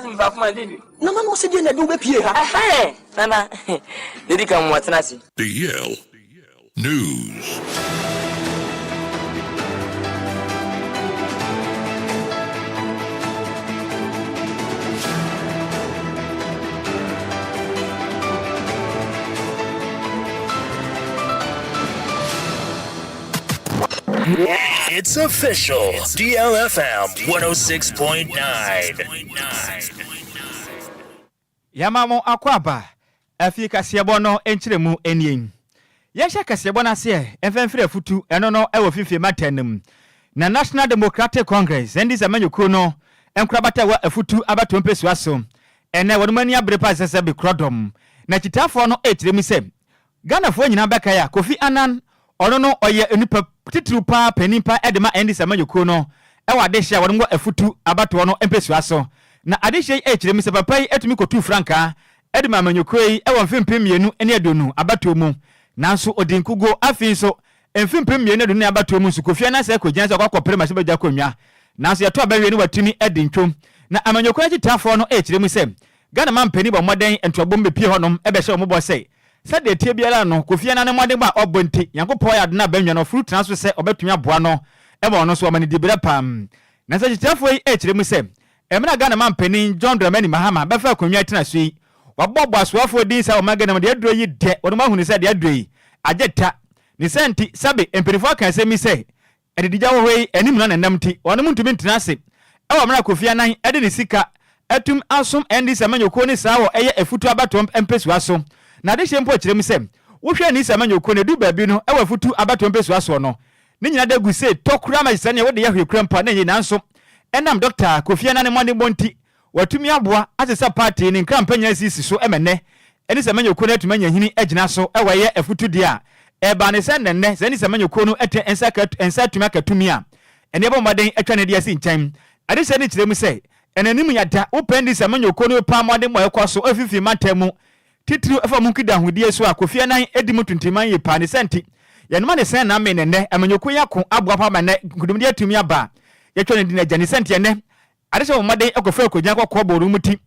sɛ mefa akoma didi. Nana no ɔsɛ deɛ na ɛde wobɛpie ha. Ɛhɛn, Nana, dedi kan mo atena ase. DL News. It's official. DLFM 106.9. Yɛama mo akwaaba afi kaseɛbɔ no nkyerɛmu nie. Yɛnhyɛ kaseɛbɔ no aseɛ mfa mfiri afutu ɛno no wɔ fifie mantam no mu. Na National Democratic Congress, NDC amanyɔkuo no nkorabata ɛwɔ afutu abatoɔ mpɛsua so ɛnɛ wɔnom ani abere pa sɛ sɛ bekorɔ dɔm. Na akyitaafoɔ no rekyerɛ mu sɛ Ghanafoɔ nyinaa bɛkae a Kofi Annan ɔno no ɔyɛ onipa titiriw paa panin pa de ma NDC amanyɔkuo no wɔ adehyeɛ a wɔnom wɔ afutu abatoɔ no mpɛsua so. Na adehyeɛ yi rekyerɛ mu sɛ papa yi tumi kɔtuu frankaa de maa amanyɔkuo yi wɔ mfe 2020 abatoɔ mu nanso ɔdii nkuguo. Afei nso mfe 2024 abatoɔ mu nso Kofi Annan sɛe kɔgyina sɛ ɔkɔ akɔpere mmarahyɛbadwa akonnwa nanso yɛto aba wie no watumi adi ntwom. Na amanyɔkuo no akyitaafoɔ no rekyerɛ mu sɛ Ghana manpanin bɔ mmɔden ntoabom bepue hɔnom bɛhyɛ wɔn bɔ sɛ, sɛdeɛ ɛteɛ biara no, Kofi Annan ne mmɔdenbɔ a ɔbɔ nti, Nyankopɔn ayɛ ade no abannwa no ɔforo tena so sɛ ɔbɛtumi aboa no ma ɔno nso wama no diberɛ pa. Nanso akyitaafoɔ yi rekyerɛ mu sɛ, mmerɛ a Ghana manpanin John Dramani Mahama bɛfa akonnwa tena so yi, waboaboa asoafoɔ din saa wɔ ɔman Ghana mu, deɛ aduro yi deɛ wɔnom ahunu sɛ deɛ aduro yi agye ta. Ne saa nti, sɛbe mpaninfoɔ aka asɛm yi sɛ, Adidigya wɔ hɔ yi, anim na nenam nti, wɔnom ntumi ntena ase wɔ mmerɛ a Kofi Annan de ne sika atum asom NDC amanyɔkuo ne saa wɔ ɛyɛ Afutu abatoɔ mpɛsua so. Na adehyeɛ mpo kyerɛ mu sɛ, wohwɛ NDC amanyɔkuo no, ɛduru baabi no wɔ Afutu abatoɔ mpɛsua soɔ no, ne nyina da gu sei tɔ koraa ma sɛdeɛ wode yɛ hwee koraa mpo a na ɛnyɛ yie nanso ɛnam Dɔkta Kofi Annan mmɔdenbɔ nti, Watumi aboa asesa party ne nkrampɛ nyinaa sisi so ma nnɛ ɛne sɛ amanyɔkuo no atumi anya hini agyina so wɔ ɛyɛ afutu deɛ a ɛbaa ne sɛ nnɛ nnɛ sɛ ɛne sɛ amanyɔkuo no ate nsa ka nsa atumi aka tumi a ɛne ɛbɔ mmɔden atwa ne de asi nkyɛn. Adesrɛ no kyerɛ mu sɛ ɛnanim yada wopɛ nde sɛ amanyɔkuo no paa mmɔden bɔ ɛkɔ so afifi mantam mu titiriw ɛfa mu nkidahodie so a Kofi Annan di mu tuntiman yie paa ne sɛ nti yɛnoma ne sɛn na amee nɛnnɛ amanyɔkuo yi ako aboa paa ma nnɛ nkunimdie atumi aba a yɛtwa ne din agya ne sɛ nti ɛnnɛ Ade sɛ wɔn mmɔden kɔfa akogyina kɔkɔɔ bɔ wɔn ti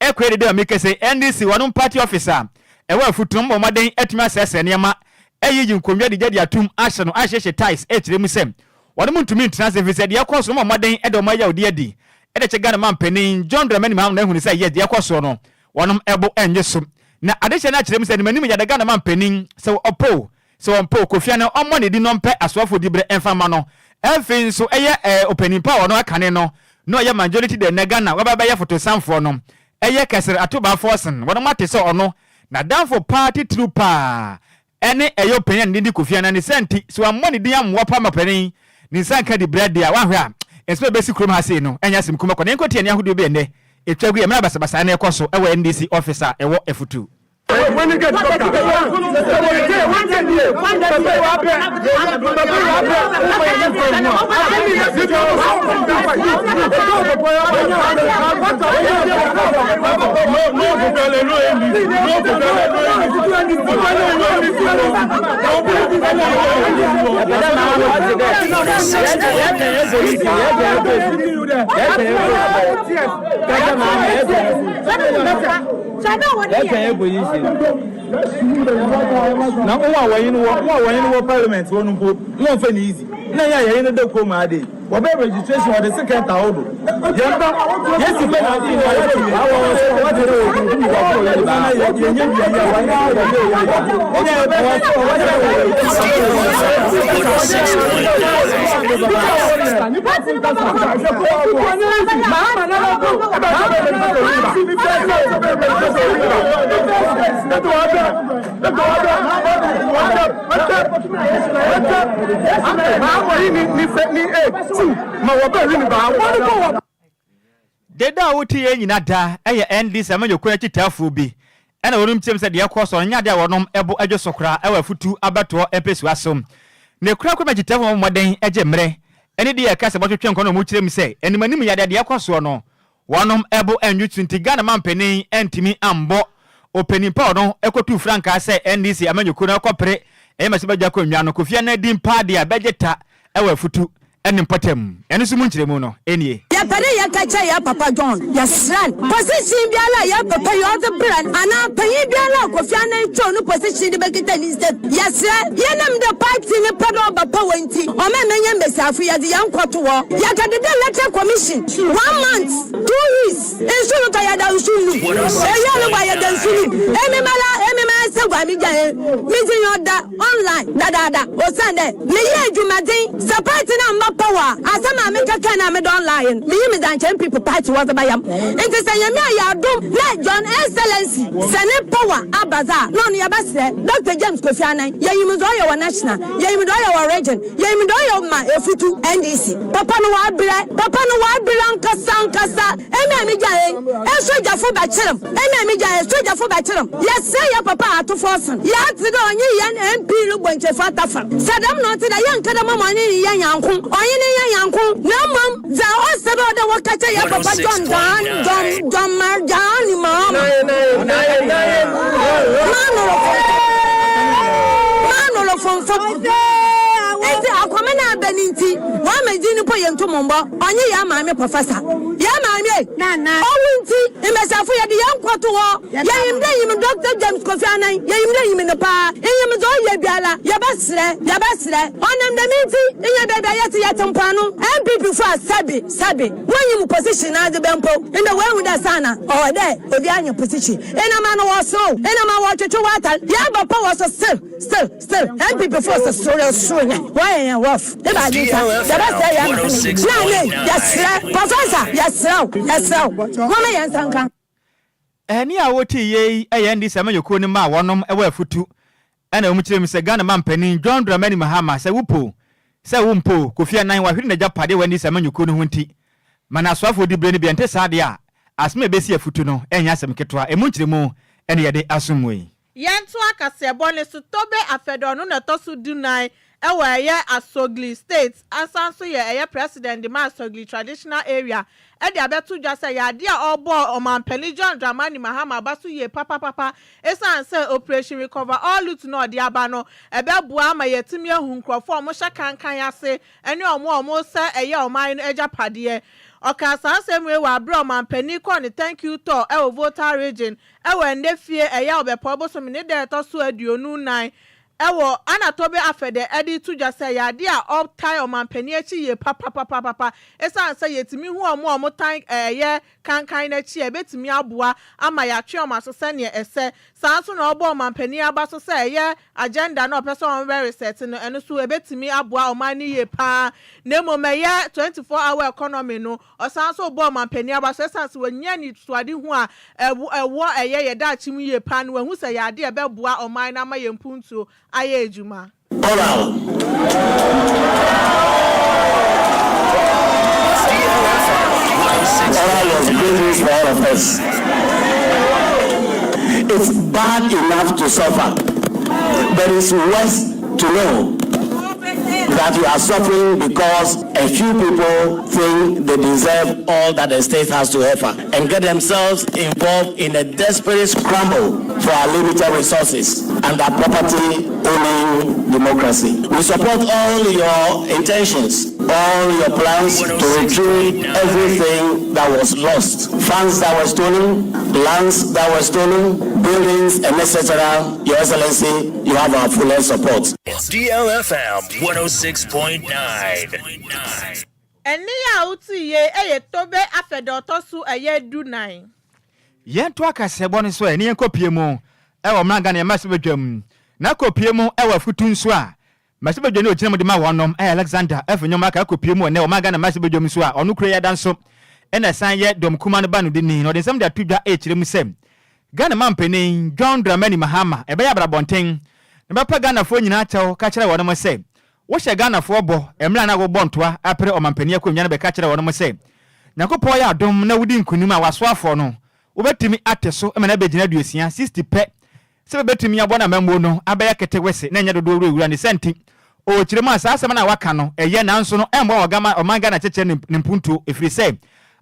kɔ adidi a meka sɛ NDC wɔnom party office a ɛwɔ afutu no wɔn mmɔden atumi asɛesɛe nneɛma ayiyi nkonnwa de gya de atum ahye no ahyehye tiles ɛkyerɛ mu sɛ wɔnom ntumi ntena ase efisɛ deɛ ɛkɔ so no wɔn mmɔden de wɔn ayawdi adi de kyɛ Ghana manpanin John Dramani Mahama na ahunu sɛ yes deɛ ɛkɔ soɔ no wɔnom ɛbo ɛnnye so na adehyɛ no akyerɛ mu sɛ animanim yada Ghana manpanin sɛ ɔpo Sɛ wɔmpɛ Kofi a na ɔmmɔ ne din na ɔmpɛ asoafoɔ diberɛ mfa mma no. Afei nso ɛyɛ eh, ɔpanin pa a ɔno akane no na ɔyɛ majority de nnɛ Ghana waba bɛyɛ fotosanfoɔ no ɛyɛ Kɛsere Atobaa Forson. Wɔnom ate sɛ ɔno n'adamfo paa titiriw paa ɛne ɛyɛ ɔpanin a ne din de Kofi Annan. Ne saa nti sɛ wammɔ ne din ammoa pa ma ɔpanin ne nsa nka diberɛ deɛ a wanhwɛ a nsɛm a ɛbɛsi kurom ha sei no ɛnyɛ asɛm kuma kwa. Na yɛnkɔtie ɛnne ahodoɔ bi a ɛnnɛ ɛtwa gu yɛ mmerɛ a basabasayɛ no ɛrekɔ so wɔ NDC office a ɛwɔ Afutu. Yɛtwɛn yɛ position. Na wɔn a wɔnye no wɔ wɔn a wɔnye no wɔ parliament hɔ no mpo wɔmmfa no easy. Nna hɛn a yɛnye no da kurom ha de, wɔbɛyɛ registration wɔdze sekan taa wo do. Yɛmmba, yesi pɛ na afei na yebowie. Ana yɛnnyɛ biribi a wɔnye Dede a wote yɛn nyina da yɛ NDC amanyɔkuo no akyitaafoɔ bi na wɔnom kyerɛm sɛ deɛ ɛkɔ so no nyɛ adeɛ a wɔnom bo dwo so koraa wɔ afutu abatoɔ mpɛsua so. Ne korakora ma akyitaafoɔ bɔ mmɔden gye mmerɛ ne deɛ ɛka sɛ bɔtwetwe nkɔ na wɔn kyerɛm sɛ animanim yɛ adeɛ deɛ ɛkɔ soɔ no Wɔnom bo nnwo so nti Ghana manpanin antumi ammɔ ɔpanin pa a ɔno kɔtuu frankaa sɛ NDC amanyɔkuo no kɔpere ɛyɛ mmarahyɛbadwa akonnwa no Kofi Annan din paa deɛ a bɛgye ta wɔ afutu. ne mpɔtam. Ɛno nso mu nkyerɛmu no nie. Yɛpɛ dɛ yɛka kyerɛ yɛn papa John, yɛserɛ no, position biara a yɛn papa yi ɔdze brɛ no anaa panyin biara a Kofi Annan twew no position de bekita ne nsamu, yɛserɛ, yɛnam dɛ party no pɛ dɛ ɔba power ntsi, ɔma menye mbasiafo yɛdze hɛn kɔto hɔ. Yɛkɛdeda Electoral Commission one month, 2 weeks, nsu rotɔ yɛda nsu no mu, ewia robɔ yɛda nsu no mu, emi mara, emi m'asegua megya hɛn, me dzin ɔda. Online dadaada osiandɛ meyɛ edwumadzen. Sɛ party no ammba power a, asɛm a mekɛkɛɛ no a meda online no, minyim dza nkyɛ NPP party wɔdze bɛyɛ m'. Ntsi sɛ Nyame ayɛ adom na John Excellency sɛ ne power aba dze a, na ɔno yɛbɛserɛ Doctor James Kofi Annan, yenyim dza ɔyɛ wɔ national, yenyim dza ɔyɛ wɔ region, yenyim dza ɔyɛ ma Efutu NDC. Papa no ɔaberɛ, papa no ɔaberɛ ankasa ankasa. Emi a migyae, esogyafo bɛkyer m'. Emi a migyae, sogyafo bɛkyer m'. Yɛserɛ yɛn papa Atofo Ɔson, yɛatse dɛ ɔnye hɛn MP robɔ nkyefua atafar. Sɛ dɛm na ɔtse dɛ, yɛnnkã dɛ mma ɔnye nyɛ nyɛnko, ɔnye no nnyɛ nyɛnko, na mbom dza ɔsɛ dɛ ɔwɔ dɛ wɔka kyerɛ yɛn papa John Dran, John, John Mar, Dramani Mahama, Manorofomfo, Manorofomfo, ntsi akɔm no aba no ntsi, wɔama dzin no mpo yenntum mmbɔ, ɔnye hɛn maame Professor. Yɛn maame ei, owu ntsi, mbasiafo yɛde hɛn nkwa to hɔ. Yenyim dɛ inyim Doctor James Kofi Annan, yenyim dɛ inyim no paa. Inyim dza ɔyɛ biara, yɛbɛserɛ, yɛbɛserɛ. Ɔnam dɛm ntsi, nnyɛ beebi a yɛtse, yɛtse mpoano. NPP fo a sɛbe, sɛbe, wonyim position n'adze bɛ mpo, ndɛ woehu dɛ saana ɔwɔ dɛ obiara nya position. Nna ma no wɔserew, nna ma wɔtwetwe w'atar, yɛaba power so still, still. Still NPP foɔ sɛ soro yɛ soro nyɛ wɔyɛ yɛn rough ne baade nsa yɛbɛsrɛ yɛn maame na ne yɛsrɛ professor yɛsrɛ wo yɛsrɛ wo mama yɛn nsa nka. Ɛnne a wotee yei yɛ NDC amanyɔkuo no mma a wɔnom wɔ afutu na wɔn kyerɛ mu sɛ Ghana manpanin John Dramani Mahama sɛ wopo sɛ wompo o, Kofi Annan wahwere n'agyapadeɛ wɔ NDC amanyɔkuo no ho nti ma n'asoafoɔ diberɛ no bi ɛnte saa deɛ a asɛm a ɛbɛsi afutu no ɛnyɛ asɛm ketewa ɛmu nkyerɛmu na yɛde asom mo yi. Yɛntoa kaseɛbɔ no so, Tobe Afedor no na ɛtɔ so dunan wɔ ɛyɛ Asogli State asan nso yɛ ɛyɛ President de ma Asogli Traditional Area de abɛto dwa sɛ ɛyɛ adeɛ a ɔrebɔ Ɔmanpanin John Dramani Mahama aba so yie papapapa esiane sɛ Operation Recover All Loot no a ɔde aba no ɛbɛboa ama yɛatumi ahu nkurɔfoɔ a wɔhyɛ kankan ase ne wɔn a wɔresɛe ɛyɛ ɔman no agyapadeɛ. Ɔkaa saa asɛm wei wɔ aberɛ a Ɔmanpanin kɔɔ ne Thank You Tour wɔ Volta Region Wɔ ɛnnɛ fie ɛyɛ Ɔbɛpɔw bosome ne da a ɛtɔ so 24 wɔ Anna Tobe Afede de reto dwa sɛ ɛyɛ adeɛ a ɔtae ɔmanpanin akyi yie papapapapa esiane sɛ yɛtumi hu wɔn a wɔtan ɛyɛ kankan no akyi a ɛbɛtumi aboa ama yɛatwe wɔn aso sɛdeɛ ɛsɛ. Saa nso na ɔbɔ ɔmanpanin aba so sɛ ɛyɛ agenda no a ɔpɛ sɛ wɔn reset no ɛno nso ɛbɛtumi aboa ɔman no yie pa ara na mmom ɛyɛ 24 hour economy no Ɔsan nso bɔɔ ɔmanpanin aba so ɛsiane sɛ wanya anisoadehu a ɛwɔ ɛyɛ yɛn daakye mu yie paa no wahu sɛ ɛyɛ adeɛ a ɛbɛboa ɔman no ama yɛn mpuntuo ayɛ adwuma. Oral. Oral was great news for all of us. It's bad enough to suffer, but it's worse to know that you are suffering because a few people think they deserve all that the state has to offer and get themselves involved in a desperate scramble for our limited resources and our property owning democracy. We support all your intentions, all your plans to retrieve everything that was lost, funds that were stolen, lands that were stolen, buildings, and etc. Your Excellency, you have our fullest support. DLFM 106.9. Ɛnne a wote yei yɛ Tobe Afɛdɛ ɔtɔ so ɛyɛ du nan. Yɛntoa kaseɛbɔ no so ɛ ne yɛnkɔpue mu wɔ mmra Ghana yɛn mmarahyɛbadwam na kɔpue mu wɔ afutu nso a mmarahyɛbadwa no ɔgyina mu de ma wɔnom ɛ Alexander Afenyo Mark akɔpue mu wɔ nnɛ wɔ ɔman Ghana mmarahyɛbadwam nso a ɔno kura yi ada nso na ɛsan yɛ dɔm kuma no banodini na ɔde nsɛm de ato dwa ɛrekyerɛ mu sɛ Ghana manpanin John Dramani Mahama ɛbɛyɛ abrabɔnten na bɛpa Ghanafoɔ nyinaa kyɛw ka kyerɛ wɔnom sɛ wohyɛ Ghanafoɔ bɔ mmerɛ a na wobɔ ntoa apere ɔmanpanin akonnwa no bɛka kyerɛ wɔnom sɛ Nyankopɔn yɛ adom na wodi nkunim a w'asoafoɔ no wobɛtumi ate so ma no abɛgyina aduosia, 60, pɛ sɛ bɛbɛtumi abɔ no amammuo no abɛyɛ ketewese na ɛnyɛ dodoɔ wurawura ne saa nti ɔkyerɛ mu a saa asɛm no a waka no ɛyɛ nanso no ɛmmoa wɔ ɔman Ghana kyekyerɛ ne mpuntuo ɛfiri sɛ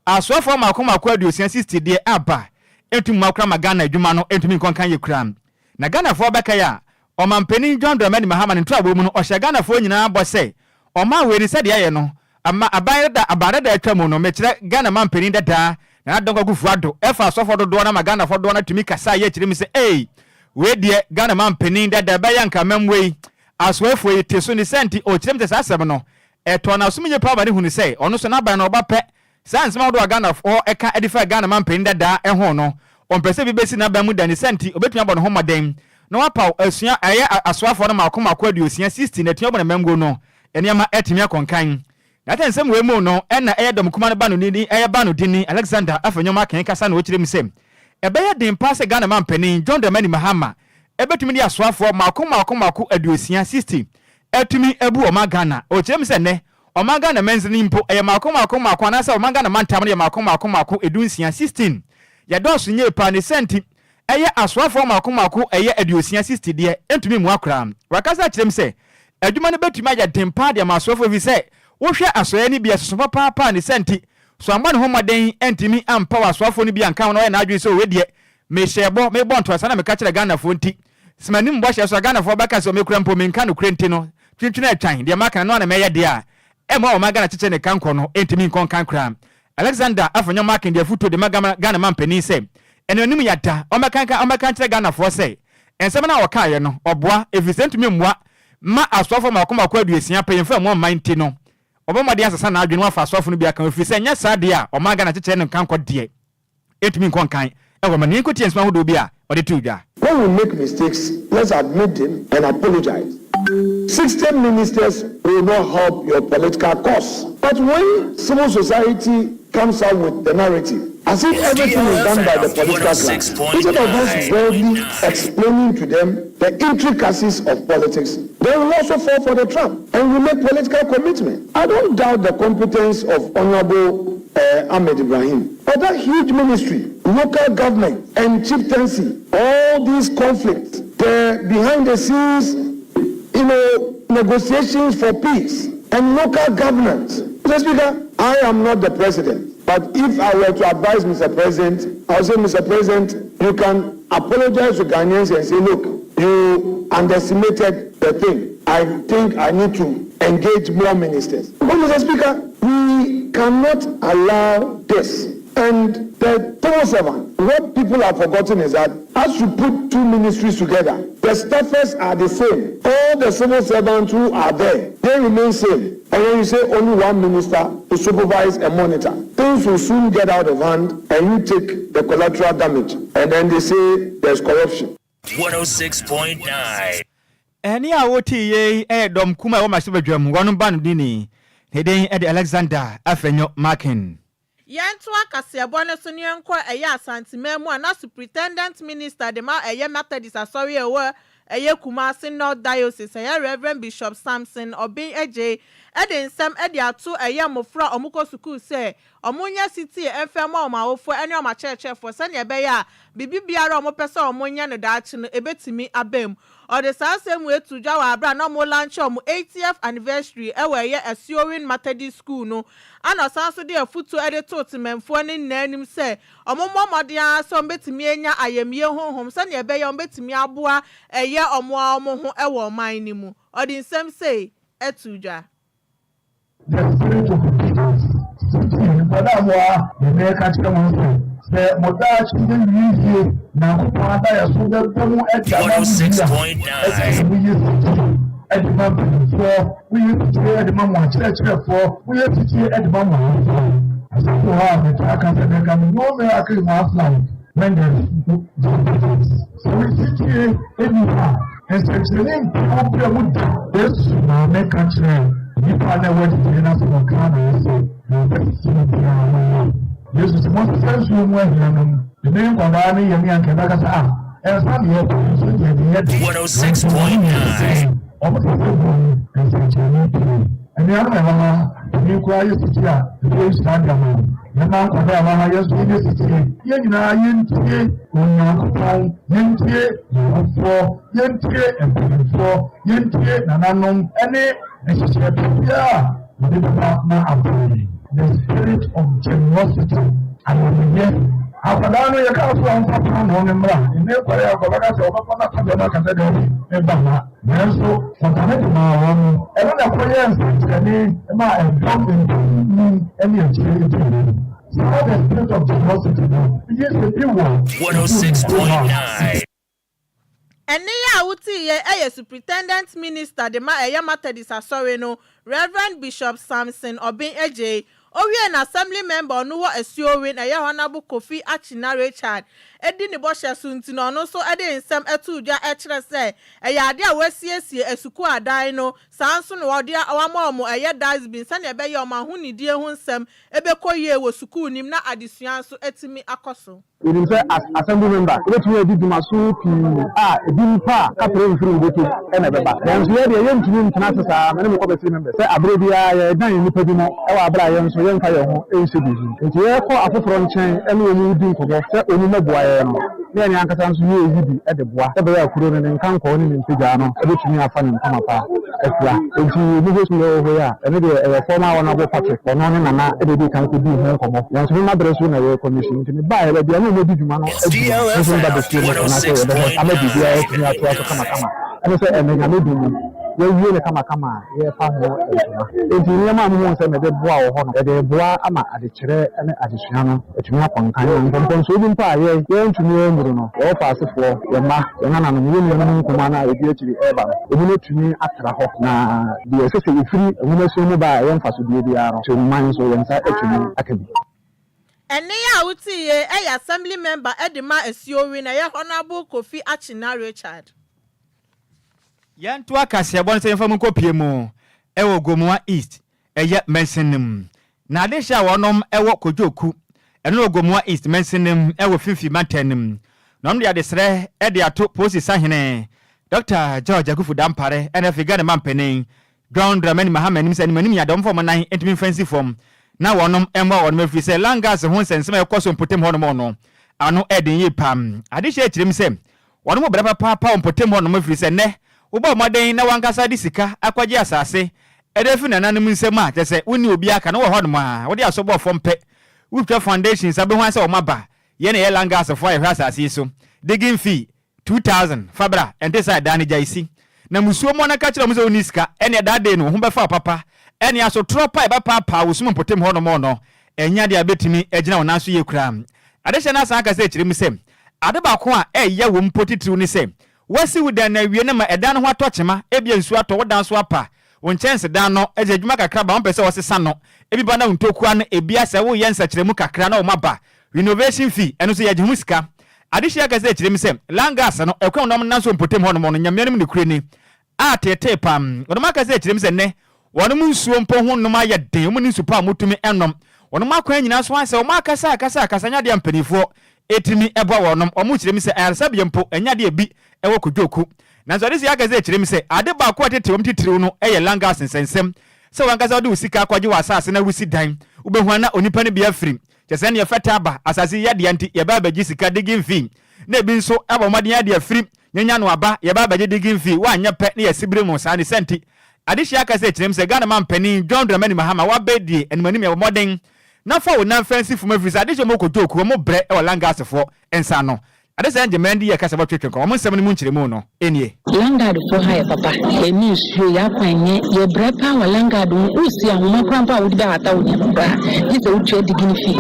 asoafoɔ mmaako mmaako aduosia, 60, deɛ aba ɛntumi mmoa koraa ma Ghana adwuma no ɛntumi nkɔ nkan yie koraa. Na Ghanafoɔ bɛkae a, Ɔmanpanin John Dramani Mahama ne ntoabɔ mu no ɔhyɛɛ Ghanafoɔ nyinaa bɔ sɛ ɔman wei no sɛdeɛ ayɛ no. Ama aban dada aban dada atwa mu no, mekyerɛ Ghana manpanin dadaa Nana Dankwa Akufo Addo ɛfa asɔfoɔ dodoɔ no ama Ghanafoɔ dodoɔ no atumi kasa yɛ kyerɛ mu sɛ ei wei deɛ Ghana manpanin dada ɛbɛyɛ anka amammuo yi asoɛfoɔ yi te so ne saa nti ɔkyerɛ mu sɛ saa asɛm no ɛtɔɔ n'asom yie paa ma ne hunu sɛ ɔno nso n'aban no ɔba pɛ. Saa nsɛm ahodoɔ a Ghanafoɔ ka de fa Ghana manpanin dadaa ho no, ɔmpɛ sɛ bi bɛsi n'aban mu da ne saa nti ɔbɛtumi abɔ ne ho mmɔden na wapaw asua ɛyɛ asoafoɔ no mmaako mmaako 60, 60 na atumi abɔ n'amammuo no nneɛma atumi akɔ nkan. Na sɛ nsɛm wei mu no na ɛyɛ dɔm kuma no banodini ɛyɛ banodini Alexander Afenyo-Markin kasa na ɔkyerɛ mu sɛ ɛbɛyɛ den paa sɛ Ghana manpanin John Dramani Mahama ɛbɛtumi de asoafoɔ mmaako mmaako mmaako 60, 60, atumi abu ɔman Ghana. Ɔkyerɛ mu sɛ nnɛ ɔman Ghana mansini mpo ɛyɛ mmaako mmaako mmaako anaasɛ ɔman Ghana mantam no yɛ mmaako mmaako mmaako 16, 16. Yɛdɔɔso yie paa ne saa nti ɛyɛ asoafoɔ mmaako mmaako ɛyɛ 60, 60 deɛ ɛntumi mmua koraa. Wakasa akyerɛ mu sɛ adwuma no bɛtumi ayɛ den paa de ama asoafoɔ ɛfiri sɛ wohwɛ asoɛeɛ no bi a ɛsoso papaapa a ne saa nti so ammɔ ne ho mmɔden antumi ampaw asoafoɔ no bi anka ho na wayɛ n'adwene sɛ wei deɛ mehyɛɛ bɔ mebɔ ntoa na meka kyerɛ Ghanafoɔ nti sɛ m'anim bɔhyɛ so a Ghanafoɔ bɛka sɛ mekura mpo menka nokorɛ nti no twentwene atwan deɛ maka no na mɛyɛ deɛ a ɛmmoa wɔn Ghana kyekyere ne kankɔ no ɛntumi nkɔ nkan koraa. Alexander Afenyo Markin de afotuo de ma Ghana manpanin sɛ ɛno anim yada ɔmmɛka ɔmmɛka nkyerɛ Ghanafoɔ sɛ nsɛm no a ɔkaeɛ no ɔboa ɛfiri sɛ ɛntumi mmoa mma asoafoɔ mmaako mmaako 60 mpanyimfoɔ a ɛmmoa mman nti no ɔbɔ mmɔden asesa n'adwene na wafa asoafoɔ no bi aka ho ɛfiri sɛ ɛnyɛ saa deɛ a ɔman Ghana kyekyere ne nkankɔ deɛ ɛntumi nkɔ nkan wɔ ma no. Yɛnkɔtie nsɛm ahodoɔ bi a ɔde too dwa. When we make mistakes, let's admit them and apologize. 60 ministers will not help your political cause. But when civil society comes out with the narrative, as if everything is done by the political class, instead of us boldly explaining to them the intricacies of politics, they will also fall for the trap and will make political commitment. I don't doubt the competence of Honorable Ahmed Ibrahim, but that huge ministry, local government and chieftaincy, all these conflicts, the behind the scenes negotiations for peace and local governance. Mr. Speaker, I am not the president, but if I were to advise Mr. President, I would say, Mr. President, you can apologize to Ghanaians and say, look, you underestimated the thing. I think I need to engage more ministers. But Mr. Speaker, we cannot allow this. And the civil servant, what people have forgotten is that as you put two ministries together, the staffers are the same. All the civil servants who are there, they remain same. And when you say only one minister to supervise and monitor, things will soon get out of hand and you take the collateral damage. And then they say there's corruption. 106.9. Ɛne a wote yei ɛyɛ dɔm kum a ɛwɔ mmarahyɛbadwam wɔn ba no dini ne din ɛde Alexander Afenyo Markin. Yɛnto akaseɛbɔ no so ne yɛnkɔ ɛyɛ Asanteman mu a na Superintendent Minister de ma ɛyɛ Methodist asɔre a ɛwɔ ɛyɛ Kumasi North Diocese, ɛyɛ Reverend Bishop Samson Obeng Adjei, ɛde nsɛm ɛde ato ɛyɛ mmɔfra a wɔkɔ sukuu sɛ wɔnyɛ setie ɛmfɛ ma wɔn awofoɔ ɛne wɔn akyerɛkyerɛfoɔ sɛnea ɛbɛyɛ a biribi biara a wɔpɛ sɛ wɔnyɛ no daakye no ebɛtumi aba mu. Ɔde saa asɛm mu etu dwa wɔ abira na wɔn launch wɔn 80th anniversary ɛwɔ ɛyɛ Asuowin Methodist School no, ana ɔsan so de afutuo ɛde to temanfoɔ ne nyinaa anim sɛ wɔn mmɔ mmɔden ara sɛ wɔn bɛtumi anya ayamyie honhom sɛnea ɛbɛyɛ wɔn bɛtumi aboa ɛyɛ wɔn a wɔn ho ɛwɔ ɔman no mu. Ɔde nsɛm sei ɛtu dwa. The spirit of obedience. Nkwadaa mu a yɛmɛ ka kyerɛ mo sɛ sɛ mo daakye yɛ wie yie na nkopɔn ada yɛ so bɛbɛ mu ɛde ama mo yie a, ɛsɛ sɛ mo yɛ setie ɛde ma mpanimfoɔ, mo yɛ setie ɛde ma mo akyerɛkyerɛfoɔ, mo yɛ setie ɛde ma mo awofoɔ. Asafo hɔ a mɛta aka sɛ mɛka no, no miracle in our life when there is no disobedience. Sɛ wo setie ɛni hɔ a, nsɛnkyerɛnne mpɛ wo brɛ mu da. Yesu maame ka kyerɛ nipa na ɛwɔ tete na sɛ wɔka na ɛsɛ na ɔbɛsisi no biara no yɛ. Yesu sɛ mɔsesa nsuo mu ahia no mu ɛne nkwadaa no yɛ ne anka ɛbɛka sɛ a ɛnsa ne yɛ nso deɛ de yɛ de. 106.9. Ɔmo sɛ sɛ bu nsɛnkyerɛnne pii. Anuanom a ɛwɔ ha, ɛni koraa yɛ sisi a ɛfɛ nhyira de ama wo. Yɛma nkwadaa a ɛwɔ ha, yɛn nso yɛnyɛ sitie. Yɛn nyinaa yɛntie Onyankopɔn, yɛntie yɛwofoɔ, yɛntie mpanimfoɔ, yɛntie nananom ɛne nhyehyɛe biara a wɔde bɛba na aboa yi. The spirit of generosity, ayamyɛ. Akwadaa no, yɛkaa sɛ ɔmfa paanoo no mmra, nnɛ kɔre a ɔbɛka sɛ ɔbɛkɔ na kɔdɔ no aka sɛ daabi, memfa mma. Nanso ɔdane de maa wɔn. Ɛno na ɛkɔyɛɛ nsɛnkyerɛnne maa ɛdɔm mpem ne akyire dii n'anim. Saa the spirit of generosity no, gye sɛ bi wɔ sukuu mu hɔ a. 106.9. Ɛnne yi a woteeɛ yɛ Superintendent Minister de ma ɛyɛ Methodist Asɔre no, Rev. Bishop Samson Obeng Adjei. Owiee no Assembly Member a ɔno wɔ Asuowen, ɛyɛ Honourable Kofi Akyina Richard di ne bɔhyɛ so nti no ɔno nso de nsɛm too dwa kyerɛ sɛ ɛyɛ adeɛ a wɔasiesie asukuu adan no, saa nso na wɔde wɔama wɔn ɛyɛ dustbin sɛdeɛ ɛbɛyɛ wɔn ahonidie ho nsɛm bɛkɔ yie wɔ sukuu no mu na adesua nso atumi akɔ so. Yenim sɛ as assembly member wobɛtumi adi dwumaso pii a ebi mpo a kaprɛ mfiri wo bɔtɔ mu na ɛbɛba. Nanso yɛn deɛ yɛntumi ntena ase saa, me ne me kɔbɛsiri members, sɛ aberɛ biara yɛredan nnipa bi mo wɔ aberɛ a yɛn nso yɛmfa yɛn ho nhyɛ biribi mu. Enti yɛkɔ afoforɔ nkyɛn ne wɔn redi nkɔmmɔ sɛ wɔn mmɛboa yɛn no, na yɛn ankasa nso yɛreyi bi de boa sɛ ɛbɛyɛ a kuro no ne nkankɔɔ ne ne mpagyaa no bɛtumi afa ne ntoma pa afira. Enti me host yɛ wɔ hɔ yi a, ɛno deɛ ɛyɛ former Honourable Patrick, ɔno ne Nana na ɛdii kan kɔdii ho nkɔmmɔ. Nanso me mma berɛ so na yɛrekɔ mission nti mebaeɛ, baabi a na wɔdi dwuma no adu no, me nso meba bɛfie no anaasɛ yɛbɛhwɛ ama biribiara atumi atoa so kamakama. Ɛne sɛ ɛnnɛ Nyame dom mu, yɛawie no kamakama a yɛrefa ho ntoma. Enti nneɛma a muhuu sɛ mede boa wɔ hɔ no, yɛde reboa ama adekyerɛ ne adesua no atumi akɔ nkan, na mpɔmpɔnsoɔ bi mpo a yɛn yɛantumi annuru no, yɛn wɔfaasefoɔ, yɛn mma, yɛn nananom, yɛn nuanom nkumaa no a ɛdi akyiri reba no, wɔn atumi atra hɔ, na deɛ ɛsɛ sɛ ɛfiri nwomasua mu ba a ɛyɛ mfasodeɛ biara no, Kyerɛmuman nso yɛn nsa atumi aka bi. Ɛnne yi a wote yi yɛ Assembly Member de ma Asuowi na ɛyɛ Honourable Kofi Akyina Richard. Yɛntoa kaseɛbɔ no sɛ yɛmfa mu nkɔpue mu wɔ Gomoa East ɛyɛ mansin no mu. Na adehye a wɔnom wɔ Kodwoku, ɛno wɔ Gomoa East mansin no mu wɔ Finfin mantam no mu. Na wɔnom de adesrɛ de ato Polisi Sahene Dɔkta George Akuffo Dampare ɛna afei Ghana Mampanin John Dramani Mahama anim sɛ animanim yɛ ade wɔmfa wɔn nan ntumi mfa nsi fam na wɔnom mmoa wɔnom ɛfiri sɛ Langas ho nsɛnsɛm a ɛkɔ so mpɔtam hɔnom no ano ɛden yie paa. Adehyeɛ kyerɛ mu sɛ Wɔn brɛ papaapa wɔ mpɔtam hɔnom ɛfiri sɛ nnɛ wobɔ mmɔden na w'ankasa de sika akɔgye asase de afiri nananom nsam a, kyerɛ sɛ wonni obiara ka no wɔ hɔnom a, wode aso bɔ fam pɛ, wotwa foundations a wobɛhu ara sɛ wɔaba. Yɛn na yɛyɛ Langasfoɔ a yɛhwɛ asase yi so. Digging fee, 2000, fa bra, ɛnte saa a dan no gyae si. Na mmusuo mmoa no ka kyerɛ wɔn sɛ wonni sika, ɛnneɛ that day no wo ho bɛfa wo papa. Ɛnneɛ asotorɔ pa a ɛbɛpaapaa wo som mpɔtam hɔnom no, ɛnyɛ adeɛ a wobɛtumi agyina wo nan so yie koraa. Adehyɛ no asan aka sɛ kyerɛ mu sɛ, Ade baako a ɛyɛ wom mpo titiriw ne sɛ, woasi wo dan no awie no ma ɛdan no ho atɔ kyema, ebia nsu atɔ, wo dan so apa, wo nkyɛnsedan no agye adwuma kakra ba, wompɛ sɛ wɔsesa no, ebi ba na wo ntokua no ebi asɛe, woreyɛ nsakyeramu kakra na wɔaba, renovation fee, ɛno nso yɛgye ho sika. Adehye ankasa kyerɛ mu sɛ, Langas no, ɛkwan a wɔnam so wɔ mpɔtam hɔnom no, Nyame anim nokorɛ ni, a teetee paa. Wɔnom aka sɛ kyerɛm sɛ nnɛ wɔnom nsuo mpo ho nom ayɛ den, wɔn nni nsu pa a wɔtumi nom. Wɔnom akwan nyinaa so ayɛ sɛ wɔn akasa akasa akasa nyɛ adeɛ a mpaninfoɔ tumi boa wɔnom. Wɔn kyerɛm sɛ ayaresabea mpo ɛnyɛ adeɛ a ebi wɔ Kodwoku. Nanso Adesua aka sɛ kyerɛm sɛ ade baako a ɛtete wɔn titiriw no yɛ Langas nsɛnsɛm. Sɛ w'ankasa wode wo sika akɔgye w'asase na woresi dan, wobɛhu a na onipa no bi afiri. Kyerɛ sɛ ɛnneɛ fɛtɛ aba, asase yi yɛ dea nti yɛba abɛgye sika, digging fee, na ebi nso abɔ mmɔden ade afiri Nyanya no aba, yɛba abɛgye digging fee, woanyɛ pɛ ne yɛsi bere mu saa ne sɛ nti. Adehyeɛ akasa kyerɛ mu sɛ Ghana manpanin John Dramani Mahama wabɛ die animanim yɛ bɔ mmɔden na fa wo nan fa nsi fam ɛfiri sɛ adehyeɛ wɔn kɔ joke wɔn brɛ wɔ Langasfoɔ nsa ano. Adesɛe Ngyemɛn de yɛ kasa bɔ twetwe nkɔmɔ wɔn nsɛm no mu nkyerɛmu no nie. Landguard foɔ ha yɛ papa, yɛnni nsuo, yɛn akwan nyɛ, yɛ brɛ paa wɔ landguard ho, wosi ahoma koraa mpo a wode bɛhata wo nneɛma koraa gye sɛ wotua digging fee,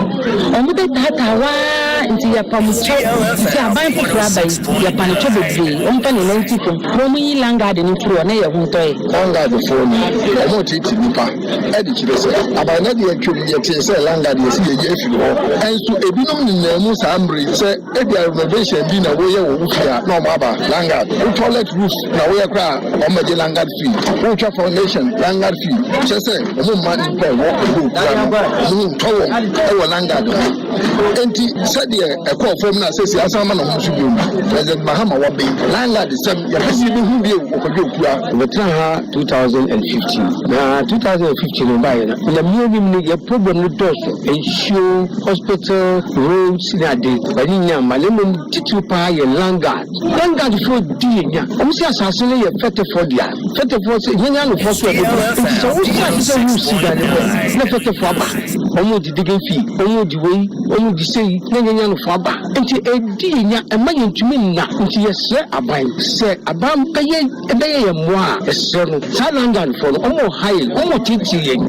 wɔn bɛ taataa wo ara nti yɛpa mo kyɛw, nti aban foforɔ aba yi yɛpa no kyɛw bebree, wɔn mfa ne nan nsi fam na wɔn nyi landguard no mfiri hɔ na yɛn ho ntɔ yɛn. Landguard foɔ ni, wɔn reteetee nnipa de kyerɛ sɛ aban no deɛ atwam, yɛtee sɛ landguard yɛsi yɛyi afiri hɔ, nso ebinom nenam mu saa mmerɛ yi sɛ. Ebia renovation bi na woyɛ wɔ wo fie a na wɔn aba landguard. Wo toilet roof na woyɛ koraa a wɔn bɛgye landguard fee. Wotwa foundation, landguard fee. Kyerɛ sɛ wɔn mma nnipa ɛwɔ ɛwɔ kura no wɔn ho ntɔ wɔn ɛwɔ landguard ho. Enti sɛdeɛ ɛkɔɔ fam no a sɛsi asan ama ne ho so bio no, President Mahama wabɛn landguard sɛm yɛpɛ sɛ yɛbɛhu bio wɔ Kwadwo Akua. Mebɛtenaa ha 2015 na 2015 no baeɛ no na me anim no yɛ problem no dɔɔso, nsuo, hospital, roads ne ade, but ne nyinaa mma na mmom titiriw paa yɛ landguard. Landguard foɔ di yɛ nya, wɔn se asase no yɛ fɛtɛfoɔ dea, fɛtɛfoɔ se nyanya anofoɔ so ɛbɛbu, nti sɛ wo start sɛ wo si dan no pɛ na fɛtɛfoɔ aba. Wɔn gye digging fee, wɔn gye wei, wɔn gye sei na yɛnya no fo aba. Nti ɛdi yɛn nya, ɛmma yɛntumi nna. Nti yɛsrɛ aban sɛ aban bɛyɛ bɛyɛ yɛn mmoa a, yɛsrɛ no. Saa Landguard foɔ no, wɔn reha yɛn, wɔn reteetee yɛn.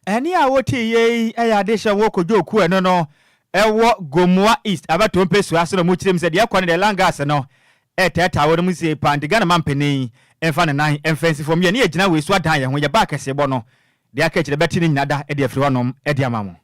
Ɛnne a wotee yei yɛ adehyɛ wɔ Kojo Oku ɛno no ɛwɔ Gomoa East abatoɔ mpesua so na ɔmo kyerɛ mu sɛ deɛ ɛkɔ no deɛ Langas no ɛretaataa wɔn mu sie paa nti Ghana manpanin mfa ne nan mfa nsi fam yɛ ne yɛgyina wei so adan yɛn ho yɛba akɛseɛbɔ no deɛ aka akyire bɛte ne nyina da de afiri hɔnom de ama mo.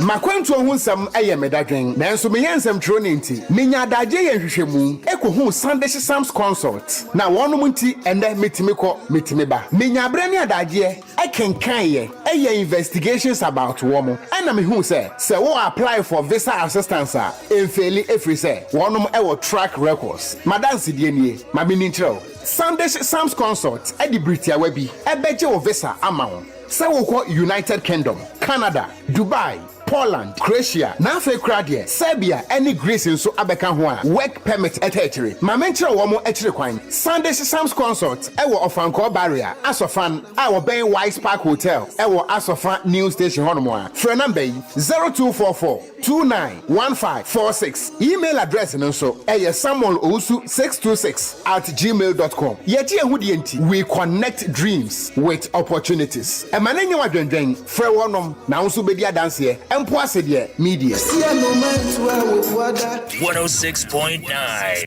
M'akwantuo ho nsɛm yɛ me dadwen, nanso meyɛ nsɛmtwerɛni nti, menya adagyeɛ yɛ nhwehwɛmu kɔhuu Sandish Sams Consult, na wɔnom nti ɛnnɛ metumi kɔ, metumi ba. Menya berɛ ne adagyeɛ kenkaneeɛ, yɛɛ investigations about wɔn, ɛna mehuu sɛ, sɛ wo apply for visa assistance a, ɛmfeeli ɛfiri sɛ wɔnom wɔ track records. M'adansedie nie, ma menni nkyerɛ wo. Sandish Sams Consult de bere tiawa bi bɛgye wo visa ama wo sɛ wokɔ United Kingdom, Canada, Dubai, Poland, Croatia, na afei koraa deɛ Serbia ne Greece nso abɛka ho a work permit taa akyire. Ma menkyerɛ wɔn akyiri kwan. Sandish Sams Consult wɔ Ɔfankɔɔ Barrier, Asɔfan, a wɔbɛn Wise Park Hotel wɔ Asɔfa New Station hɔnom a. Frɛ namba yi, 0244 291546. Email address no nso ɛyɛ samuelowusu626 at gmail dot com. Yɛgye yɛn ho die nti, we connect dreams with opportunities. Ɛma no nyɛ wo adwendwen, frɛ wɔnom na wo nso wobɛdi adanseɛ, mpo ase deɛ, media. 106.9.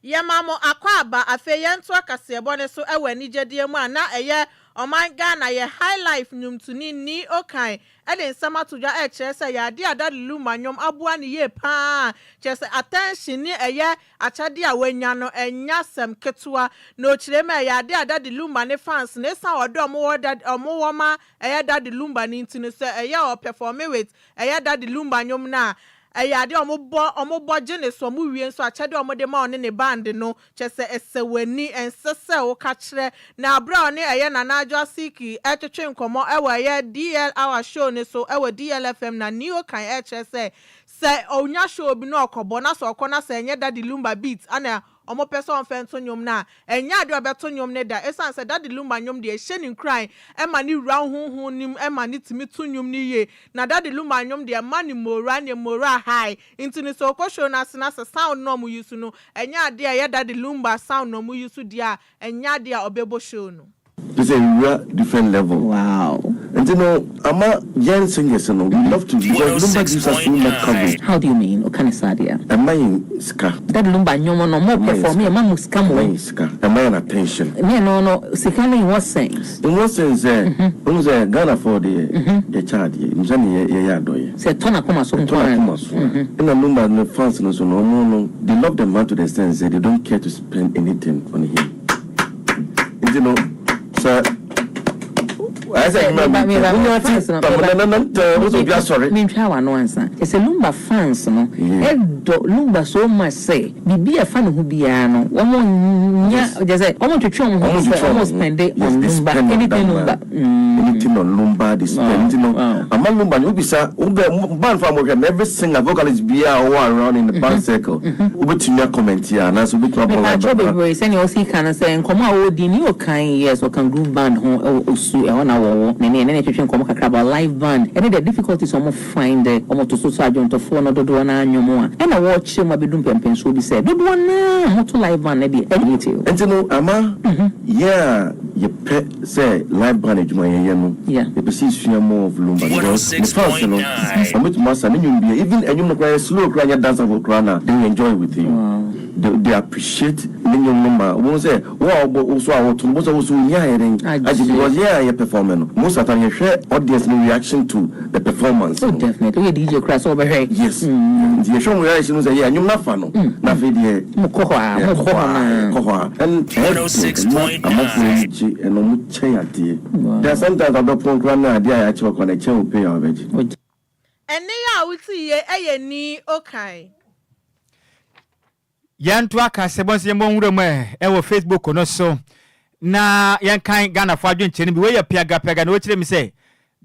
Yɛma mo akwaaba, afei yɛntoa kaseɛbɔ no so wɔ anigyedeɛ mu a na ɛyɛ ɔman Ghana yɛ Highlife nnwomtoni Nii Okan de nsɛm ato dwa ɛrekyerɛ sɛ ɛyɛ adeɛ a Daddy Lumba nnwom aboa no yie pa ara kyerɛ sɛ attention ne ɛyɛ akyɛdeɛ a wanya no ɛnyɛ asɛm ketewa na ɔkyerɛ mu a ɛyɛ adeɛ a Daddy Lumba ne fans no ɛsiane ɔdɔ a wɔwɔ Daddy wɔwɔ ma ɛyɛ Daddy Lumba no nti no sɛ ɛyɛ ɔpɛfɔme with ɛyɛ Daddy Lumba nnwom no a Ɛyɛ adeɛ a wɔbɔ, wɔbɔ gye ne so, wɔwie nso akyɛdeɛ a wɔde ma ɔne ne band no, kyerɛ sɛ ɛsɛ w'ani, ɛnsɛ sɛ woka kyerɛ. Na berɛ a ɔne ɛyɛ Nana Adwo Asiki retwetwe nkɔmmɔ wɔ ɛyɛ DL Hour show no so wɔ DL FM na Neo kan rekyerɛ sɛ, sɛ ɔnya show bi na ɔkɔbɔ na sɛ ɔkɔ na sɛ ɛnyɛ Daddy Lumba beat na wɔpɛ sɛ ɔmfa nto nnwom no a, ɛnyɛ adeɛ a ɔbɛto nnwom no da. Ɛsiane sɛ Daddy Lumba nnwom deɛ, ɛhyɛ no nkuran ma no wura honhom no mu ma no tumi to nnwom no yie. Na Daddy Lumba nnwom deɛ, ɛma no moral ne moral high. Nti no, sɛ ɔkɔ show no ase na sɛ sound no a wɔyi so no, ɛnyɛ adeɛ a ɛyɛ Daddy Lumba sound na wɔyi so deɛ a, ɛnyɛ adeɛ a ɔbɛbɔ show no. Te sɛ nwura different level. Wow. Nti no ama yɛn singers no we love to because Lumba gives us so much coverage. How do you mean? Oka ne saa deɛ. Ɛma yɛn sika. Daddy Lumba nnwom no mo perform ɛma mo sika mo. Ɛma yɛn sika. Ɛma yɛn attention. Ne no no sika no in what sense? In what sense sɛ wohu sɛ Ghana foɔ deɛ yɛkyɛ adeɛ nim sɛdeɛ yɛyɛ adɔyɛ. Sɛ ɛtɔ n'akoma so nko ara. Ɛtɔ n'akoma so a. Ɛna Lumba no fans no nso no ɔmo no they love the man to the extent sɛ they don't care to spend anything on him. Nti no sɛ ayɛ sɛ adwuma mi tɛ wonya ti pamnananantɛ wo sɛ obi asɔre. Mentwa w'ano ansa. Kyerɛ sɛ Lumba fans no dɔ Lumba so much sɛ biribi a ɛfa ne ho biara no wɔn nya kyerɛ sɛ wɔn ntwetwe wɔn ho sɛ wɔn spend on Lumba anything Lumba. Anything on Lumba they spend nti no ama Lumba no wobisa wobɛ band fo a mohwɛ no every singer vocalist biara a ɔwɔ around in the band circle wobɛtumi a comment a anaasɛ wobɛtumi abɔ Mepaakyɛw bebree sɛnea ɔsi ka no sɛ nkɔmmɔ a ɔredi no yɛ ɔkan yes ɔka groove band ho wɔ osu ɛhɔ na wɔwɔ ne ne ɛne ne twetwe nkɔmmɔ kakra about live band ɛne the difficulties ɔmo find ɔmo to so so adwontɔfoɔ no dodoɔ no ara nnwom a ɛna wɔrekyerɛ mu abɛdu mpɛnpɛnsoɔ bi sɛ dodoɔ no ara a moto live band no deɛ ɛnyɛ teo. Nti no ama yɛn a yɛpɛ Sɛ live band adwuma yɛyɛ no yɛpɛ sɛ yɛsua more of lumba because ne fans no wɔbɛtumi asa ne nnwom biara even ɛnwom no koraa yɛ slow koraa nyɛ danceable koraa na they will enjoy with you they, they appreciate ne nnwom no ma wobɛhu sɛ wo a wobɔ wo so a woto no wobɛhu sɛ wo so wonya ayɛ dɛn agye because yɛn a yɛ perform no most of the time yɛhwɛ audience no reaction to the performance Oh definitely woyɛ DJ koraa sɛ wobɛhwɛ. Yes nti yɛhwɛ wɔn reaction no sɛ yɛ nnwom no afa no na afei deɛ Mokɔ hɔ a mobɔ hɔ no a. Yɛkɔ hɔ a and ɛyɛ den ɛma amanfoɔ ani gye ɛna ɔmo kyɛ adeɛ there are sometimes abɛpɔn koraa na adeɛ a yɛakyɛ wo koraa no ɛkyɛn wo pay a wobɛgye. Ɛnne a wote yie yɛ nii okan. Yɛnto akasɛbɔ nso yɛmmɔ nwura mu ɛ wɔ Facebook no so na yɛnkan Ghanafoɔ adwenkyerɛ no bi. Wei yɛ piagapiaga na wɔkyerɛ mu sɛ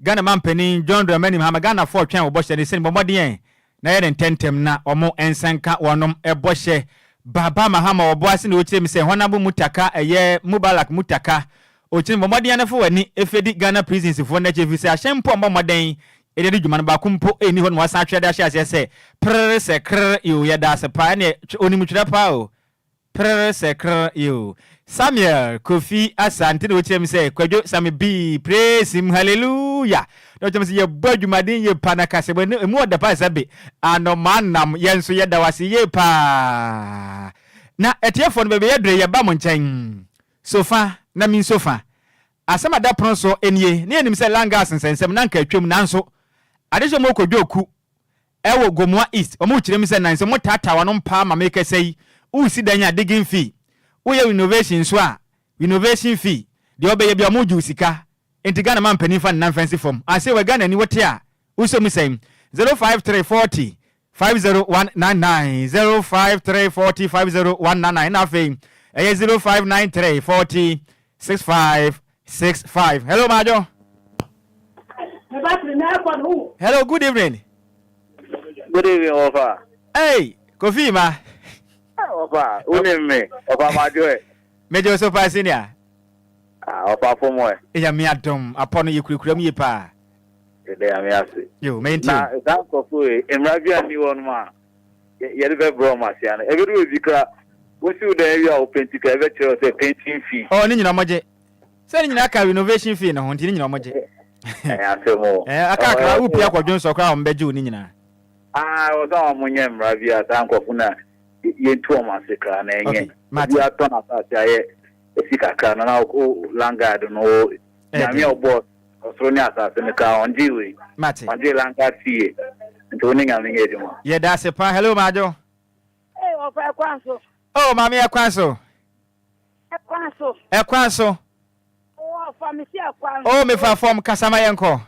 Ghana mampanin John Dramani Mahama Ghanafoɔ retwɛn wɔ bɔhyɛ no sɛ bɔ mmɔden ɛ na yɛ no ntɛntɛm na wɔn nsa nka wɔnom bɔhyɛ. Baba Mahama Ɔboase na ɔkyerɛ mu sɛ Honourable Mutaka ɛyɛ Mubarak Mutaka ɔkyerɛ mu bɔ mmɔden ara na fa w'ani fɛdi Ghana prisons foɔ no akyi ɛfiri sɛ ahyɛn mpo a wɔbɔ mmɔden de adi dwuma no baako mpo nni hɔ na wɔasan atwerɛ de ahyɛ aseɛ sɛ prrr sɛ krrr yoo yɛda ase paa ɛneɛ ɔnim twerɛ paa o Prrr sɛ krrr yoo. Samuel Kofi Asante na ɔkyerɛ mu sɛ Kwadwo Same Bii praise him hallelujah na ɔkyerɛ mu sɛ yɛbɔ adwumaden yie paa na kasɛbɔ no ɛmu ɔdɛ paa sɛ be anomaa nam yɛn nso yɛda wo ase yie paa na atiefoɔ no baabi yɛdure yɛba mo nkyɛn sofa na me nsofa asɛm a da pono so nie na yɛnim sɛ langas nsɛnsɛm na anka atwam nanso adehyɛ mu ɔkɔdwo ku Ɛwɔ Gomoa East, wɔn rekyerɛ mu sɛ nansa mu taataa w'ano mpaa ma mekasa yi, woresi dan a, digging fee, woyɛ renovation nso a, renovation fee, deɛ wobɛyɛ biara wɔn regye wo sika, enti Ghana man panin fa ne nan mfa nsi fam, asei wɔ Ghana ni wote a, wosɔ mu sɛn? 053 40 50199 053 40 50199 ɛna afei ɛyɛ 0593 40 6565 Hello Maadwo. Hello, good evening. Good evening, Ofa. Hey, Kofi ma. Ofa, unim me. Ofa Maadwo e. Mejo so pa senior. Ah, Ofa fomo e. Eya mi adom, apɔ no yɛkurakura mu yie paa. Yɛda Nyame ase. Yo, mɛnti Na saa nkurɔfo yi, mmara bi a nni hɔ nom a yɛde bɛbrɛ wɔn ase ano. Ɛbɛdu baabi koraa, wosi wo dan awie a wopenti koraa, ɛbɛkyerɛ wo sɛ painting fee. Oh, ne nyinaa wɔgye. Sɛ ne nyinaa ka renovation fee no ho nti ne nyinaa wɔgye. Ɛyɛ asɛm o. Ɛɛ, aka akra wopie akɔdwo nsɔ koraa wɔn bɛgye wo ne nyinaa. Ah, ɛwɔ sɛ wɔn nyɛ mmara bi a saa nkurɔfo no a yɛntu wɔn ase koraa na ɛnyɛ. Okay, mate. Obi atɔ n'asase ayɛ esi kakra no na wo land guard no wo Nyame a ɔbɔɔ Ɔsoro ne asase no kaa ɔngyee wei. Mate. Ɔngyee Langard fie. Nti wo ne Nyame nyɛ adwuma. Yɛda ase paa. Hello Maadwo. Hey, ɔfa ɛkwan so. Oh, maame ɛkwan so. Ɛkwan so. Ɛkwan so. Oh, ɔfa me si ɛkwan so. Oh, mefa fam kasa ma yɛn kɔ.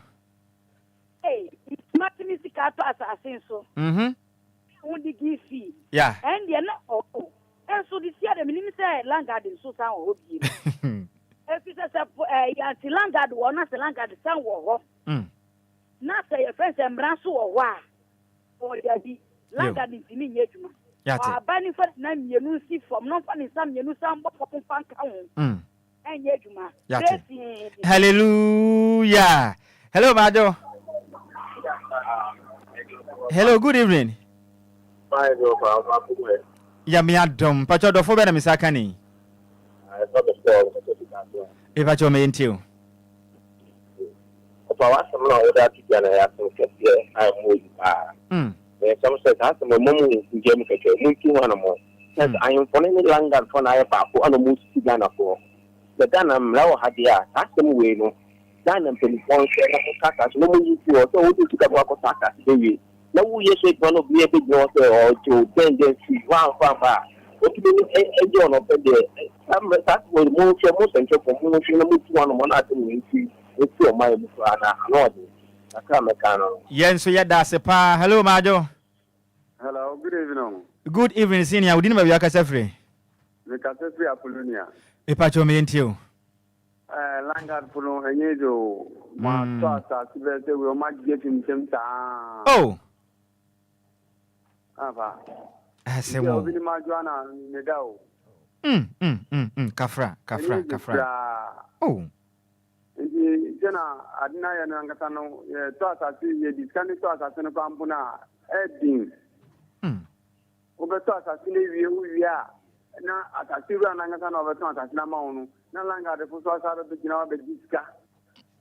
Hey, mate me sika atɔ asase nso. Mhm. Ho de gi fee. Yeah. Ɛndeɛ na ɔwɔ. Nso de sia de menim sɛ Langard nso san wɔ hɔ biem. Efisɛ sɛ ɛɛ anti Langard wɔ hɔ na sɛ Langard san wɔ hɔ na sɛ yɛfrɛ sɛ mmara nso wɔ hɔ a, ɔwɔ dabi. Langard ntumi nyɛ adwuma. Ɔaba ne fa ne nan mmienu nsi fam na ɔmfa ne nsa mmienu san bɔ fam mfa nka ho. Ɛnyɛ adwuma. Yate. Hallelujah. Hello, Majo. Hello, good evening. Nyame adom. Mpakyɛ ɔdɔfo bɛ na me nsa aka ni. Mepakyɛ ɔmɛ yɛntie o. Ɔfa w'asɛm no a wode ato dwa no ɛyɛ asɛm kɛseɛ a ɛmu odu paa. Meyɛ sɛm sɛ saa asɛm ɛmmɔ mu ngya mu kɛkɛ, montu ho anamɔ. Sɛ ahemfo no ne landguardfoɔ na ayɛ baako ɛna ɔmo sisi Ghanafoɔ. Sɛ Ghana mmara wɔ ha deɛ a, saa asɛm wei no Ghana mpaninfoɔ nhwɛ na wɔnka asase no na wɔnyi mfiri hɔ. Sɛ wode sika kɔ akɔtɔ asase bɛwie na woyɛ so adwuma na obi abɛgyina hɔ sɛ ɔregye wo dɛn dɛn fee woamfa amma a, ɔtumi no gye ɔno ɔpɛ deɛ. Saa mmerɛ saa asɛm wei no monhwɛ, mo nsɛntwerɛfoɔ monhwɛ na montu ho anamɔ na asɛm wei mfiri mfiri ɔman yi mu koraa na ano ɔden. Kakra a mɛka no no. Yɛn nso yɛda ase paa. Hello Maadwo. Hello, good evening. Good evening senior, wo din ne baabi a wokasa firi? Mekasa firi Apollonia. Mepakyɛw me yɛntie o. Eh, landguard fo no ɛnyɛ easy o. Mo atɔ asase bɛyɛ sɛ wei ɔmo agye afi mo nsam saa. Oh. Afa. Asɛm o. Obi ni ma adwoa na ne da o. Mm mm mm mm kafra kafra kafra. Oh. Nti sɛ na ade no ayɛ no ankasa no yɛtɔ asase yɛde sika no tɔ asase no koraa mpo no a ɛden. Wobɛtɔ asase no awie, wowie a, na asase wura no ankasa na ɔbɛtɔn asase no ama wo no, na landguardfo nso asa bɛbɛgyina hɔ abɛgye sika.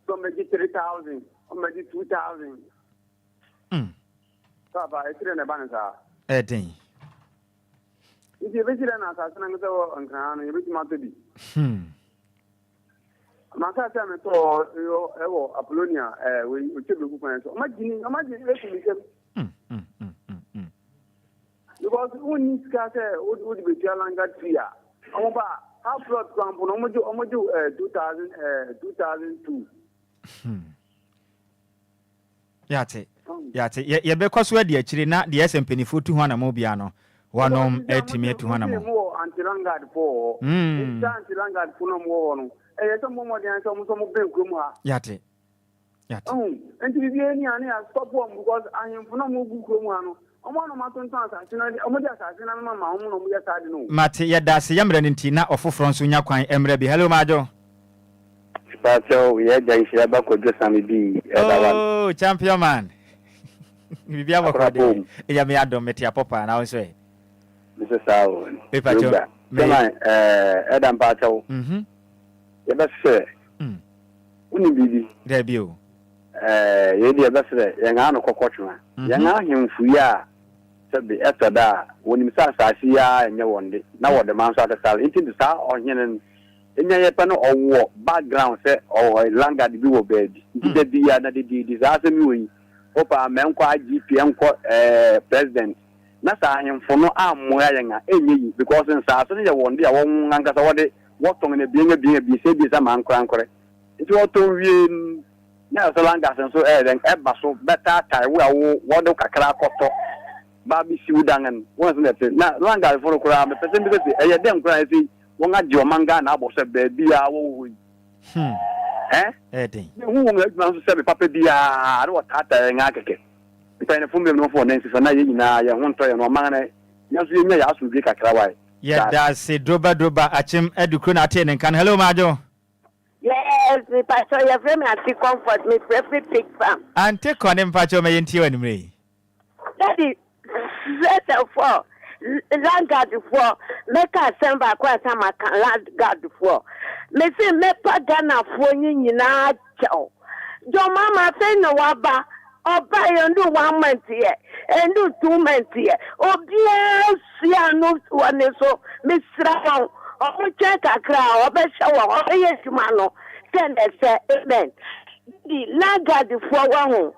Sɛ ɔmbɛgye 3000, ɔmbɛgye 2000. Papa, ɛsi dɛn na ɛba no saa? Ɛden. Nti ɛbɛsi dɛn na asase no ankasa wɔ Nkran ha no, yɛbɛtumi atɔ bi? M'asase a metɔɔ ɛwɔ Apollonia ɛɛ wei Okyebreku kwan so. Ɔma gyini, ɔma gyini efi mi nsam. Because wonni sika sɛ wode betua landguard fee a, ɔmo ba half plot kwan po no ɔmo gye ɔmo gye ɛɛ 2000 ɛɛ 2002. Yɛate. Yɛate. Yɛ, yɛbɛkɔ so adi akyire na deɛ ɛsɛ mpanimfoɔ tu ho anamɔ biara no, wɔnom atumi atu ho anamɔ. Mo wɔ anti-landguard fo wɔ hɔ. Nti saa anti-landguard fo no a wɔwɔ hɔ no, ɛyɛ sɛ mo mmɔden sɛ wɔn nso wɔbɛn kurom ha. Yɛate. Yɛate. Nti biribiara ni a ne yɛ stop wɔn because ahemfo no a wɔgu kurom ha no, Wɔn a na wɔatontɔn asase no, wɔde asase no amema ma wɔn na wɔyɛ saa ade no o. Mate, yɛda ase, yɛ mmerɛ no nti na ɔfoforɔ nso nya kwan mmerɛ bi. Hello Madwo. Mepakyɛw yɛ agya nhyira ba kwadwo same bi ɛda wa. Oh champion man biribi abɔkɔ deɛ Nyame adom mete apɔ paa na wo nso ɛ. Me nso saa o. Mepakyɛw me. Chairman ɛɛ ɛda mpakyɛw. Mhm. Yɛbɛsrɛ. Wonim biribi? Dabi o. Ɛɛ yei deɛ yɛbɛsrɛ yɛn ano kɔkɔ twena. Yɛn ahemfo yi a sɛbe ɛtɔ da a wɔnim sɛ asase yi ara nyɛ wɔn de na wɔde ma nso atetare nti saa ɔhene no Enya yɛ pɛ no ɔwɔ background sɛ ɔwɔ landguard bi wɔ baabi nti da biaa na dediidi saa asɛm yi wɔ yi wopɛ a mɛnkɔ IGP ɛnkɔ ɛɛ president na sɛ ahemfo no ammoa yɛn a ɛnyɛ yi because nsaase no yɛ wɔn de a wɔn ankasa wɔde wɔtɔn no abien abien abiesa abiesa ma ankorankorɛ nti wɔtɔn wie no na ɛsɛ landguards nso ɛyɛ dɛn ɛba so bɛtaatae wo a wo wɔde wo kakra akɔtɔ ba abɛsi wo dan no wɔn sɛ na ɛte na landguard fo no koraa mepɛ sɛ mbisa sɛ ɛyɛ dɛn koraa ɛsɛ Wɔn agye ɔman Ghana abɔ sɛ baabiaa wɔwɔ hɔ yi. Hmm. Eh? Ɛyɛ den. Me hu wɔn adwuma nso sɛ me papa biaa na wɔtaataa yɛn ara kɛkɛ. Mpanyinfo mmere no wɔn nan si fa na yɛn nyinaa yɛn ho ntɔ yɛn ɔman no yɛn nso yɛnya yɛn asomdwie kakra wae. Yɛda ase Droba Droba Akyem Adukuro na atee ne nka no. Hello Madwo. Yes, me pacho yɛfrɛ me Auntie Comfort, me frɛ firi pig farm. Auntie Connie mpacho ma yɛntie wo anwummerɛ yi. Daddy, first of all, landguard foɔ, mɛka asɛm baako ansa maka landguard foɔ. Mese mɛpa Ghana foɔ yi nyinaa kyɛw. John Mahama afei na waba, ɔbaeɛ ɛndu one month yɛ, ɛndu 2 months yɛ, obiara sua no wɔ ne so. Mesrɛ wɔn, ɔmo twɛn kakra a ɔbɛhyɛ wɔn, ɔbɛyɛ adwuma no sɛ na ɛsɛ. Amen. Daddy, landguard foɔ wɔ ho.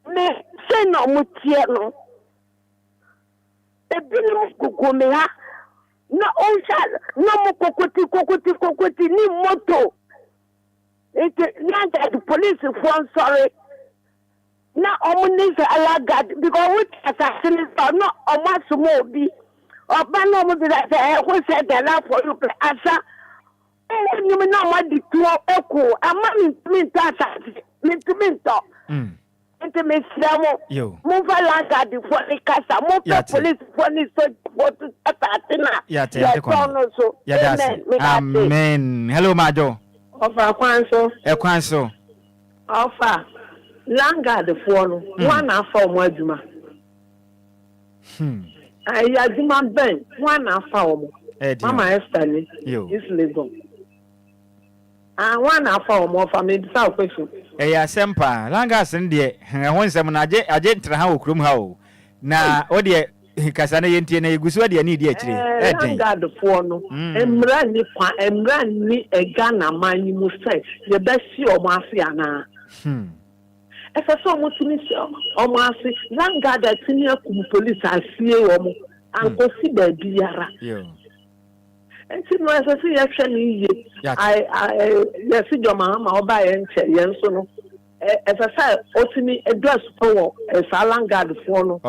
Me sɛ na ɔmo teɛ no, ebinom gugu me ha na ɔhwɛ na ɔmo kokoti kokoti kokoti ne moto nti landguard polisifoɔ nsɔre na ɔmo ne sɛ landguard because wote asase ne so na ɔmo asoma obi ɔba na ɔmo bisa sɛ ɛho sɛ dala for you pɛ asa ɔmo nim na ɔmo adi tuo eku ama mi ntumi ntɔ asase mi ntumi ntɔ. Nti mesrɛ mo, momfa landguardfoɔ ne kasa, mompɛ polisifoɔ ne sogyafoɔ to asase no a yɛtɔn no so. Amen. Meda ase. Amen. Hello Madwo. Ɔfa kwan so. Ɛkwan so. Ɔfa landguardfoɔ no, wɔn na afa wɔn adwuma. Ɛyɛ adwuma bɛn wɔn na afa wɔn? Mama Esther ni East Legon. Ah, wɔn na afa wɔn ɔfa mi bisa o question. Ɛyɛ asɛm paa. Landguards no deɛ, ɛho nsɛm no agye agye ntra ha wɔ kurom ha o. Na o deɛ kasa no yɛntie na yɛgu so adi ani di akyire. Ɛɛ Ɛden. landguardfoɔ no, mmara nni kwan, mmara nni Ghana man yi mu sɛ yɛbɛsi wɔn ase anaa? Ɛsɛ sɛ wɔn tumi si wɔn ase. Landguard atumi akum police asie wɔn ankosi baabiara. Nti no ɛsɛ sɛ yɛhwɛ no yie. Yɛsi John Mahama ɔbaa yɛn nkyɛn yɛn nso no ɛsɛ sɛ ɔtumi edu asopɔ wɔ saa landguardfoɔ no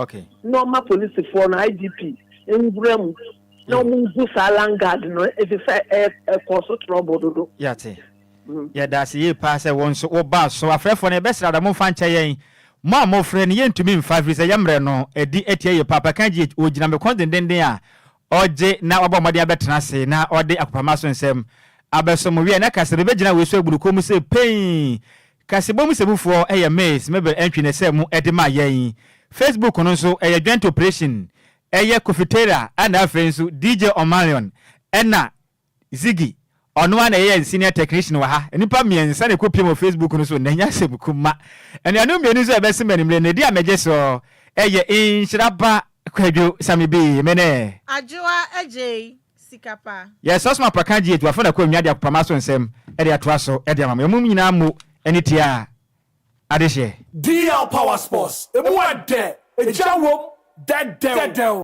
na ɔma polisifoɔ no IGP nwura mu na ɔmo ngu saa landguard no efi sɛ ɛkɔ so trouble dodo. Yate. Yɛda ase yie paa sɛ wo nso wobaa so. Afrɛfoɔ no yɛbɛsrɛ ada momfa nkyɛ yɛn. Mo a mofrɛ no yɛntumi mfa ɛfiri sɛ yɛ mmerɛ no ɛdi atia yie paa. Pɛka gye ɔgyina me kɔn dendenden a ɔgye na wabɔ mmɔden abɛtena ase na ɔde akopama so nsɛm abɛso mo wiɛ na kasa bɛbɛgyina wei so aburukuo mu sɛ pɛn. Kasebɔ mu sɛmufoɔ ɛyɛ Miss Mabel Antwi na ɛsɛ mu ɛde ma yɛn. Facebook no nso ɛyɛ Joint Operation ɛyɛ Kofi Taylor ɛna afei nso DJ Omalion ɛna Ziggy, ɔno ara na ɛyɛ senior technician wɔ ha. Nnipa mmiɛnsa na ɛkɔpiem wɔ Facebook no so na ɛnyɛ asɛm kuma. Anuanom mmienu nso a ɛbɛse me anwummerɛ no, ɛdi a megye soɔ ɛyɛ Nhyira Ba Kwadwo Sami B. Me ne. Adwoa Adjei Sika Pa. Yɛ Sosma Praka GH wafo na kɔ nwa de akopama so nsɛm de atoa so de ama mo. Yɛn nyinaa mo ani tia adehyeɛ. DL Power Sports, emu ɛdɛ, egya wom, dɛdɛw.